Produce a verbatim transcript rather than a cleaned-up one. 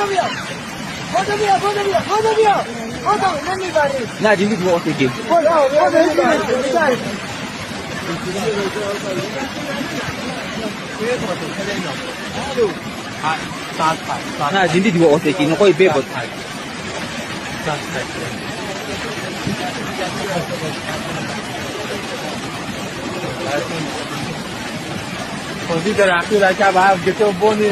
بودو بیا. بودو بیا، بودو بیا، بودو بیا. بودو، نمی‌بری. نه، دیندی دیوا اوتو کی. بودو، بودو بیا. نه، دیندی دیوا اوتو کی. نه، قوی بیر بود. خوزی درختی را که به هم گتو بونی.